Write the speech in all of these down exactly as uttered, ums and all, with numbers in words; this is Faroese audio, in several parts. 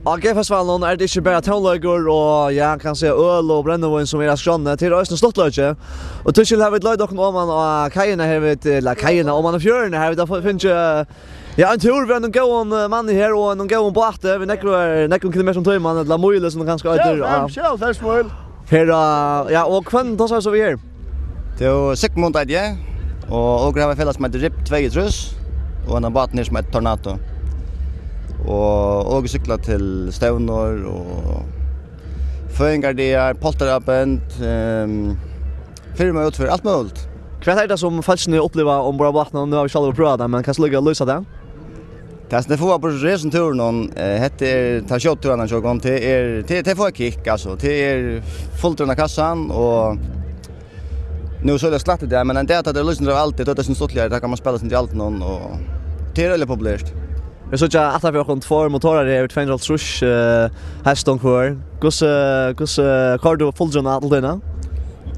Á G-festivalinum er tað ikki bara tónleikur og, ja, kann siga, øl og brennivín sum er á skránni, tað er eisini stuttleiki. Og tískil hava vit leitað okkum oman á kaiina her við, ella kaiina, oman á fjøruna her við, har vit hava fingið, ja, ein túr við einum góðum, eh, manni her og einum góðum báti við nógvar, nógvum kilometrum um tíman, ella mílu sum tað kanska eitur. Sjeyoghálvfems, sjeyoghálvfems míl. Her, eh, ja, og hvønn tosar so við her? Tað er Sigmund, eiti eg, og okur hava eitt felag sum eitur R I B tveyogtrýss, og ein bátur her sum eitur Tornado. Og okur sigla til stevnur og føðingardagar, poltarabind, ehm, firmaútferð, alt møguligt. Hvat er tað sum fólkini uppliva umborð á bátinum? Nú hava vit sjálvir prøvað tað, men kanst tú líka lýsa tað? Tað sum tey fáa á hesum túrunum, eh, hetta er, tað eru sjótúrarnir hjá okkum, tað er, tað, tey fáa eitt kick, altso. Tað er fullur inn á kassan, og nú er so sklat í dag, men ein dag tá tað er lýsandi av aldi, tá er tað sum stuttligari, tá kann man spæla seg í aldinum, og tað er øgiliga populert. Vit síggja aftan fyri okkum tveir motorar her, tvey hundrað og hálvtrýss, eh, hestum hvør. Hvussu, hvussu, koyrir tú fulldrivna alla tíðina?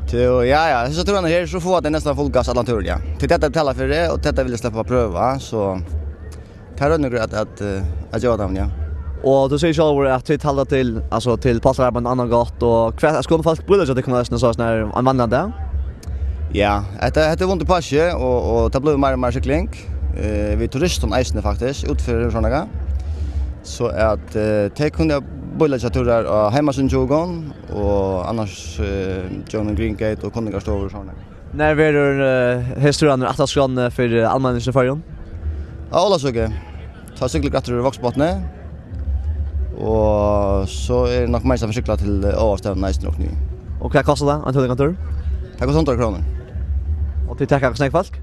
Til, ja, ja, hesar túrarnar her, so fáa tey næstan full gass allan túrin, ja. Tað er tað tey betala fyri, og tað vilja sleppa at prøva, so tað royna okur at, at, eh, at geva teimum, ja. Og tú sigur sjálvur at tit halda til, altso, til poltarabind og annað gott, og hvat, altso, kunnu fólk bíleggja tykkum eisini so snar ein vanligan dag? Ja, hetta, hetta er vunnin páski, og, og tað blívur meir og meir sigling. Eh, við turistum eisini, faktiskt, út fyri Suðuroyar. So at, eh, tey kunnu bíleggja túrar á heimasíðuni hjá okkum, og annars, eh, gjøgnum Green Gate og kunningarstovur og sovorðið. Nær verður, eh, hesar túrarnir aftur á skránni fyri almenningsin í Føroyum? Á Ólavsøku. Tá siglir aftur úr Vágsbotni. Og so er nokk meira at sigla til, eh, Áarstevnuna eisini, rokni eg. Og hvat kostar tað, ein tílíkan túr? Tað kostar hundrað krónur. Og tit taka hvussu nógv fólk?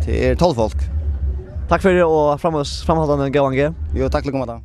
Tað er tólv fólk. Takk fyri og framhaldandi góðan G. Jú, takk líka.